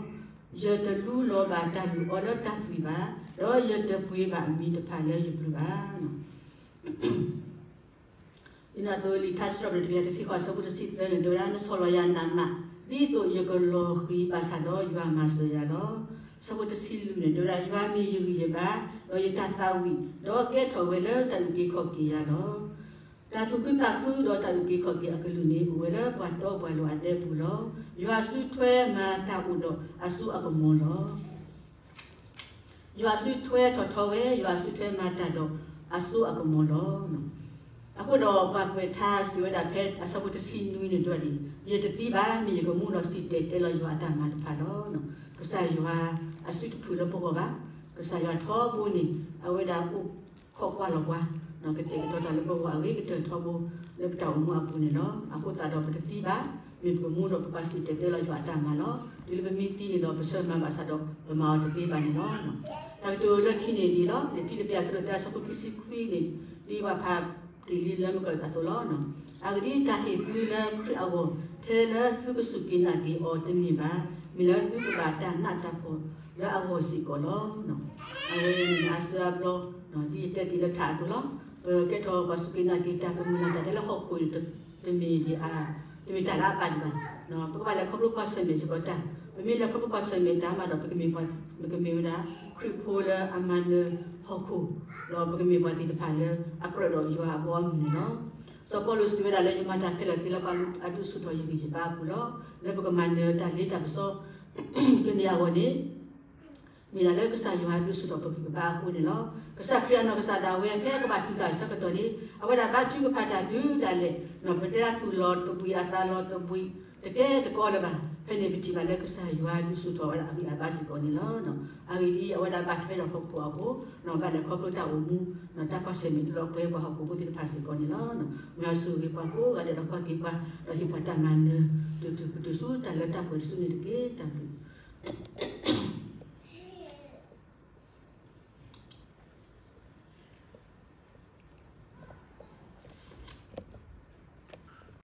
ယတလူလီၤဘၣ်တၢ်လုၢ်အီၤလၢတၢ်သွံၣ်ဘၣ်, ဒီးယတပှ့ၤဘၣ်အမံၤတဖၣ်လၢယဘျုးဘၣ်. ဒ်န့ၣ်အသိး လံာ်ထါစံးထီၣ်ပတြၢၤတကယၤတဆံဃိးအဆၢဖိတဆံသၢန့ၣ် တဲဝဲဒၣ်, နဆီၣ်လီၤယၤနးမး ဒ်သိးယကလီၤဃံၤဘၣ်ဆၣ်ဒီး ယွၤမၤစၢၤယၤလီၤ. အဆၢဖိတဆံလွံၢ်န့ၣ် တဲဝဲဒၣ်, ယွၤမ့ၢ်ယဂံၢ်ယဘါ ဒီးယတၢ်သးဝံၣ်, ဒီးကဲထီၣ်ဝဲလၢတၢ်အုၣ်က့ၤခီၣ်က့ၤယၤလီၤ. တၢ်သူၣ်ခုသးခုဒီးတၢ်အုၣ်က့ၤခီၣ်က့ၤအကလုၢ်န့ၣ် အိၣ်ဝဲလၢပှၤတီပှၤလိၤအဒဲပူၤလီၤ. ယွၤစုထွဲမၤတၢ်အိၣ်ဒီးအစိအကမီၤလီၤ. ယွၤစုထွဲထီၣ်ထီဝဲ, ယွၤစုထွဲမၤတၢ်ဒီးအစိအကမီၤလီၤ. အဃိဒီးပှၤကွဲးထါစံးဝဲဒၣ်ဖဲအဆၢဖိတဆံနွံန့ၣ်တဲဝဲဒ်အံၤ, ယတသံဘၣ်, မ့ၢ်ယကမူဒီးစံၣ်တဲၤတဲလီၤယွၤအတၢ်မၤတဖၣ်လီၤ. ကစၢ်ယွၤအစုတဖုၣ်လၢပဂီၢ်ဘၣ်. ကစၢ်ယွၤထီဘိန့ၣ် အဝဲဒၣ်အိၣ်ခိးကွၢ်လီၤပှၤ, ကတဲာ်ကတီၤတၢ်လၢပဂီၢ်အဂ့ၤကတၢၢ်ထီဘိ လၢပတၢ်အိၣ်မူအပူၤန့ၣ်လီၤ. အဃိသတးဒီးပတသံဘၣ်, မ့ၢ်ပကမူဒီးပကဘၣ်စံၣ်တဲၤတဲလီၤယွၤအတၢ်မၤလီၤ. တုၤလၢပမ့ၢ်သံန့ၣ်ဒီး ပဆၢမၤဘၣ်ဆၣ်ဒီး ပမၤအီၤတသ့ဘၣ်န့ၣ်လီၤ. တၢ်ကတိၤလၢခံန့ၣ်ဒ်လီၤ. ဖံလံးပံၤအဆၢဒိၣ်တၢအဆၢဖိခံဆံခွံန့ၣ် ဒ်ပှၤဖးတ့ၢ်လံလၢမုၢ်ကၢၢ်အသိးလီၤ. အဂ့ၢ်ဒ်အံၤ, တၢ်ဟ့ၣ်သုလၢခရံာ်အဂီၢ် ထဲလၢသုကစူၢ်က့ၤနာ်က့ၤအီၤတမ့ၢ်ဘၣ်. မ့ၢ်လၢသုကဘၣ်တၢ်နးတၢ်ဖှီၣ်လၢအဂီၢ်စ့ၢ်ကီးလီၤ. အဝဲန့ၣ်အါစုအါဘျီ ဒ်ယတဲတ့ၢ်လၢထးအသိးလီၤ. ပကဲထီၣ်ပှၤစူၢ်က့ၤနာ်က့ၤတၢ် ပမုၢ်လၢ်တၢ်ထဲလၢဟီၣ်ခိၣ်န့ၣ် တမ့ၢ်ဒ်အါ, တမ့ၢ်တၢ်လၢအဘၣ်ဒံးဘၣ်. ပကဘၣ်လဲၤခီဖျိကွၢ်ဆၢၣ်မဲာ်စ့ၢ်ကီးတၢ်. ပမ့ၢ်လဲၤခီဖျိကွၢ်ဆၢၣ်မဲာ်တၢ်မးဒီး ပကမ့ၢ်ဝဲဒၣ် ခရံာ်ဖိလၢအမၤနၢၤဟီၣ်ခိၣ်, ဒီးပကမ့ၢ်ပှၤသ့ၣ်တဖၣ်လၢအကြၢးဒီးယွၤအဘီအမုၢ်န့ၣ်လီၤ. စီၤပီလူးစံးဝဲဒၣ်လၢ ယမၤတၢ်ခဲလၢာ်သ့လၢပှၤအဒုးဆူၣ်ထီၣ်ယဂံၢ်ယဘါအပူၤလီၤ. လၢပကမၤနၢၤတၢ်လ့တၢ်ပစီ ကန့ၢ်အဂီၢ်န့ၣ် မ့ၢ်ဒၣ်လၢကစၢ်ယွၤဒုးဆူၣ်ထီၣ်ပဂံၢ်ပဘါအဃိန့ၣ်လီၤ. ကစၢ်ခရံာ်အနီၢ်ကစၢ်ဒၣ်ဝဲ ဖဲအကဘၣ်တူၢ်သးဆၢကတီၢ်န့ၣ် အဝဲဒၣ်ဘါထုကဖၣ်တၢ်ဒုးဒၣ်လဲာ်, ပတဲဒၣ်သူၣ်လီၤသဘှံးအသးလီၤသဘှံး တကဲတကီလၢၤဘၣ်. ဖဲန့ၣ်ပထံၣ်ဘၣ်လၢကစၢ်ယွၤဒုးဆူၣ်ထီၣ်ဝဲဒၣ်အဂံၢ်အဘါစ့ၢ်ကီးန့ၣ်လီၤ. အဂ့ၢ်ဒ်အံၤ, အဝဲဒၣ်ဘၣ်ထွဲဒီးဟီၣ်ခိၣ်အဃိ, ဘၣ်လဲၤခီဖျိတၢ်အိၣ်မူ, တၢ်ကွၢ်ဆၢၣ်မဲာ်တလီၤပှဲၤပှၤဟီၣ်ခိၣ်ဖိသ့ၣ်တဖၣ်စ့ၢ်ကီးန့ၣ်လီၤ. မ်ယွၤဆိၣ်ဂ့ၤပှၤကိးဂၤဒဲးဒီးကွၢ်က့ၤပှၤ, ဒီးဟ့ၣ်ပှၤတၢ်မၤနၢၤ, တုၤတုၤပတုၤဆူတၢ်လၢတၢ်ပှဲၤတစုန့ၣ်တက့ၢ်. တၢ်ဘျုး